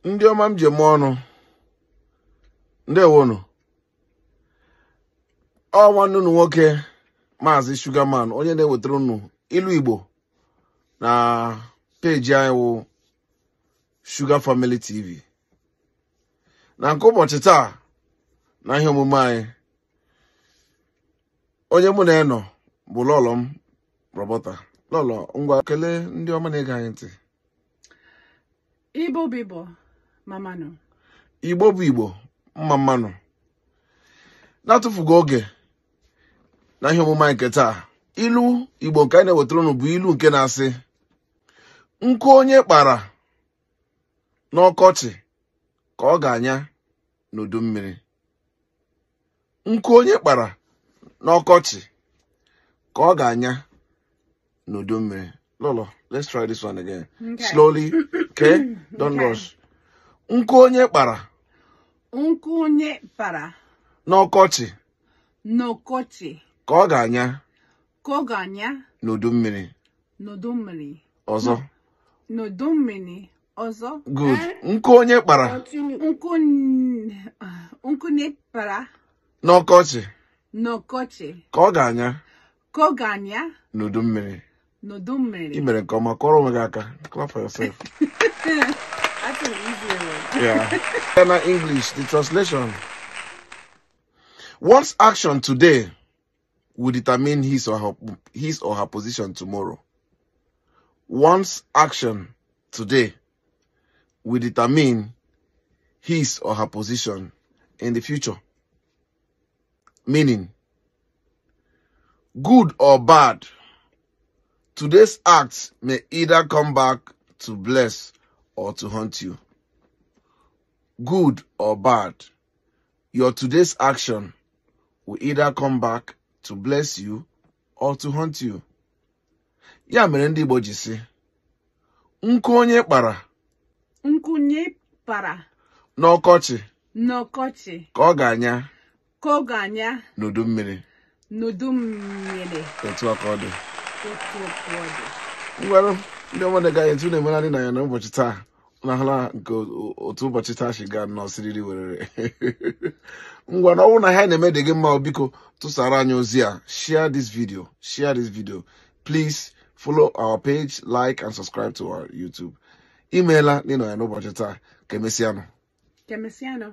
Ndị ọma m ji eme ọnụ, ndewonu. Ọ nwanne unu nwoke, Maazị Sugarman, onye na-ewetara unu ilu Igbo na peji anyị wụ Sugar Family TV. Na nke ụbọchị taa na ihe omume anyị, onye mụ na ya nọ bụ lọlọ m, Roberta. Lọlọ, ngwa, kelee ndị ọma na-ege anyị ntị. Igbo bụ Igbo, mma mma nụ. Igbo bụ Igbo, mma mma nụ. Na-atụfughị oge na ihe omume anyị nke taa, ilu Igbo nke anyị na-ewetara unu bụ ilu nke na-asị, nkụ onye kpara n'ọkọchị ka ọ ga-anya n'udu mmiri. Nkụ onye kpara n'ọkọchị ka ọ ga-anya n'udu mmiri. Lolo, let's try this one again. Okay. Slowly, okay? Don't Okay. rush. Nkụ onye kpara Nkụ onye kpara n'ọkọchị n'ọkọchị ka ọ ga-anya ka ọ ga-anya n'udu mmiri. N'udu mmiri. Ọzọ. N'udu mmiri ọzọ. Good. Nkụ onye kpara Nkụ onye kpara n'ọkọchị n'ọkọchị ka ọ ga-anya ka ọ ga-anya n'udu mmiri. N'udu mmiri. I mere nke ọma, kụọrọ onwe gị aka. Clap for yourself. That's an easier one. Yeah. Na English, the translation. One's action today will determine his or her position tomorrow. One's action today will determine his or her position in the future. Meaning, good or bad, today's act may either come back to bless or to haunt you. Good or bad, your today's action will either come back to bless you or to haunt you. Ya mere ndị Igbo ji sị, nkụ onye kpara Nkụ onye kpara n'ọkọchị n'ọkọchị ka ọ ga-anya ka ọ ga-anya n'udu mmiri. N'udu mmiri. Otu a ka ọ dị. Otu ọ dị. Ngwanụ, ndị ọma na-ege anyị ntị, unu emela ndị na ya n'ụbọchị taa na ahụla nke otu ụbọchị taa si gaa nnọọ siriri werere. Ngwa na ọ bụrụ na ha na-eme dị gị mma, biko tụsara anyị ozi a. Share this video, share this video, please. Follow our page, like and subscribe to our YouTube. Imeela n'ịnọ ya n'ụbọchị taa. Ka emesịanụ. Ka emesịanụ.